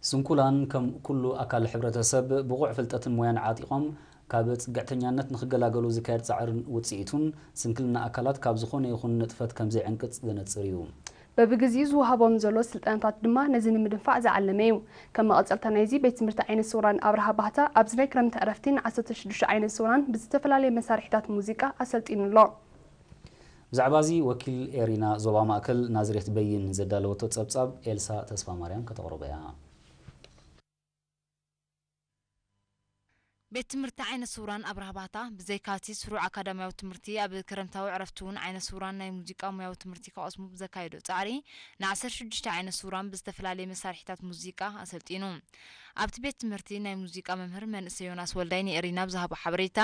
ስንኩላን ከም ኩሉ ኣካል ሕብረተሰብ ብቑዕ ፍልጠትን ሞያን ዓጢቖም ካብ ጽግዕተኛነት ንኽገላገሉ ዝካየድ ጻዕርን ውጽኢቱን፣ ስንክልና ኣካላት ካብ ዝኾነ ይኹን ንጥፈት ከም ዘይዕንቅጽ ዘነጽር እዩ። በብግዚኡ ዝወሃቦም ዘሎ ስልጠናታት ድማ ነዚ ንምድንፋዕ ዝዓለመ እዩ። ከም መቐጸልታ ናይዚ፣ ቤት ትምህርቲ ዓይነ ስውራን ኣብርሃ ባህታ ኣብዚ ናይ ክረምቲ ዕረፍቲ ን ዓሰርተ ሽዱሽተ ዓይነ ስውራን ብዝተፈላለየ መሳርሒታት ሙዚቃ ኣሰልጢኑ ኣሎ። ብዛዕባ እዚ ወኪል ኤሪና ዞባ ማእከል ናዝሬት በይን ዘዳለወቶ ጸብጻብ ኤልሳ ተስፋማርያም ከተቕርቦ እያ። ቤት ትምህርቲ ዓይነ ስውራን ኣብርሃ ባህታ ብዘይካቲ ስሩዕ ኣካዳሚያዊ ትምህርቲ ኣብ ክረምታዊ ዕረፍቲ እውን ዓይነ ስውራን ናይ ሙዚቃ ሙያዊ ትምህርቲ ክቐስሙ ብዘካየዶ ጻዕሪ ን ዓሰርተ ሽዱሽተ ዓይነ ስውራን ብዝተፈላለየ መሳርሒታት ሙዚቃ ኣሰልጢኑ። ኣብቲ ቤት ትምህርቲ ናይ ሙዚቃ መምህር መንእሰይ ዮናስ ወልዳይ ንኤሪና ብዝሃቦ ሓበሬታ፣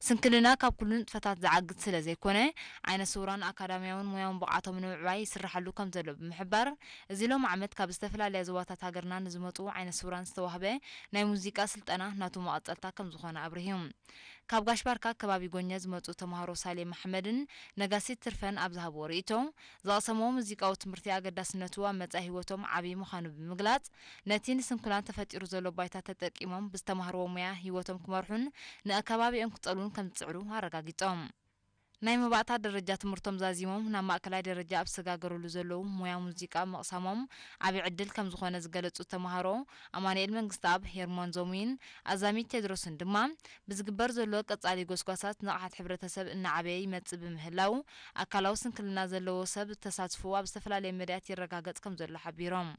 ስንክልና ካብ ኩሉ ንጥፈታት ዝዓግት ስለ ዘይኮነ፣ ዓይነ ስውራን ኣካዳሚያውን ሞያውን ብቕዓቶም ንምዕባይ ይስራሓሉ ከም ዘሎ ብምሕባር፣ እዚ ሎም ዓመት ካብ ዝተፈላለያ ዞባታት ሃገርና ንዝመጹ ዓይነ ስውራን ዝተዋህበ ናይ ሙዚቃ ስልጠና ናቱ መቐጸልታ ከም ዝኾነ ኣብርሂ። ካብ ጋሽ ባርካ ከባቢ ጎኛ ዝመጹ ተምሃሮ ሳሌም ኣሕመድን ነጋሲት ትርፈን ኣብ ዝሃብዎ ርእይቶ፣ ዝቐሰምዎ ሙዚቃዊ ትምህርቲ ኣገዳስነቱ ኣብ መጻኢ ህይወቶም ዓቢ ምዃኑ ብምግላጽ፣ ነቲ ንስንኩላን ተፈጢሩ ዘሎ ባይታ ተጠቂሞም ብዝተማህርዎ ሞያ ህይወቶም ክመርሑን ንኣከባቢኦም ክጸልዉን ከም ዝጽዕሩ ኣረጋጊጾም። ናይ መባእታ ደረጃ ትምህርቶም ዛዚሞም ናብ ማእከላይ ደረጃ ኣብ ዝሰጋገርሉ ዘለዉ ሞያ ሙዚቃ ምቕሳሞም ዓቢ ዕድል ከም ዝኾነ ዝገለጹ ተምሃሮ ኣማኑኤል መንግስተኣብ፣ ሄርሞን ዞሙይን ኣዛሚት ቴድሮስን ድማ፣ ብዝግበር ዘሎ ቀጻሊ ጎስጓሳት ንቕሓት ሕብረተሰብ እናዓበየ ይመጽእ ብምህላው፣ ኣካላዊ ስንክልና ዘለዎ ሰብ ተሳትፎ ኣብ ዝተፈላለየ መዳያት ይረጋገጽ ከም ዘሎ ሓቢሮም።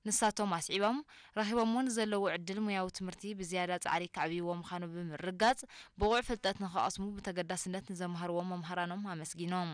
ንሳቶም ኣስዒቦም፣ ረኺቦምዎ ንዘለዉ ዕድል ሙያዊ ትምህርቲ ብዝያዳ ጻዕሪ ከዕብይዎ ምዃኑ ብምርግጋጽ፣ ብቑዕ ፍልጠት ንኽቐስሙ ብተገዳስነት ንዘምሃርዎም መምሃራኖም ኣመስጊኖም።